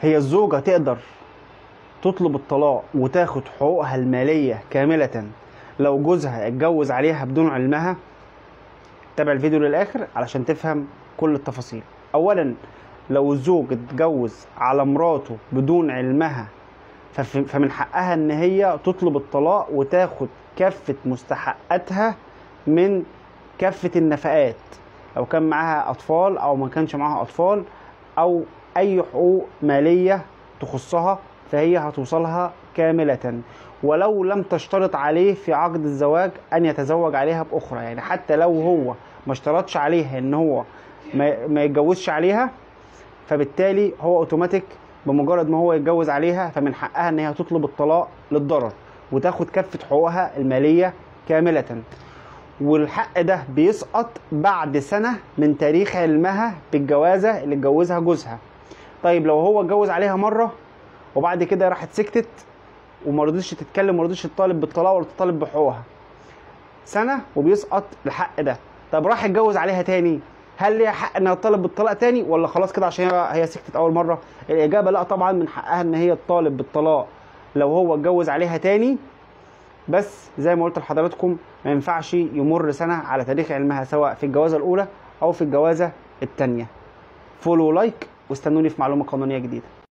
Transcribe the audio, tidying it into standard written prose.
هي الزوجة تقدر تطلب الطلاق وتاخد حقوقها المالية كاملة لو جوزها اتجوز عليها بدون علمها؟ تابع الفيديو للآخر علشان تفهم كل التفاصيل. أولا، لو الزوج اتجوز على مراته بدون علمها فمن حقها ان هي تطلب الطلاق وتاخد كافة مستحقاتها من كافة النفقات، لو كان معاها أطفال أو ما كانش معاها أطفال أو أي حقوق مالية تخصها فهي هتوصلها كاملة، ولو لم تشترط عليه في عقد الزواج أن يتزوج عليها بأخرى. يعني حتى لو هو ما اشترطش عليها إن هو ما يتجوزش عليها، فبالتالي هو أوتوماتيك بمجرد ما هو يتجوز عليها فمن حقها إن هي تطلب الطلاق للضرر وتاخد كافة حقوقها المالية كاملة. والحق ده بيسقط بعد سنة من تاريخ علمها بالجوازة اللي اتجوزها جوزها. طيب لو هو اتجوز عليها مرة وبعد كده راحت سكتت وما رضتش تتكلم وما رضتش تطالب بالطلاق ولا تطالب بحقوقها، سنة وبيسقط الحق ده. طب راح اتجوز عليها تاني، هل ليها حق انها تطالب بالطلاق تاني ولا خلاص كده عشان هي سكتت اول مرة؟ الإجابة لا، طبعا من حقها ان هي تطالب بالطلاق لو هو اتجوز عليها تاني، بس زي ما قلت لحضراتكم ما ينفعش يمر سنة على تاريخ علمها سواء في الجوازة الأولى أو في الجوازة التانية. follow like واستنوني في معلومة قانونية جديدة.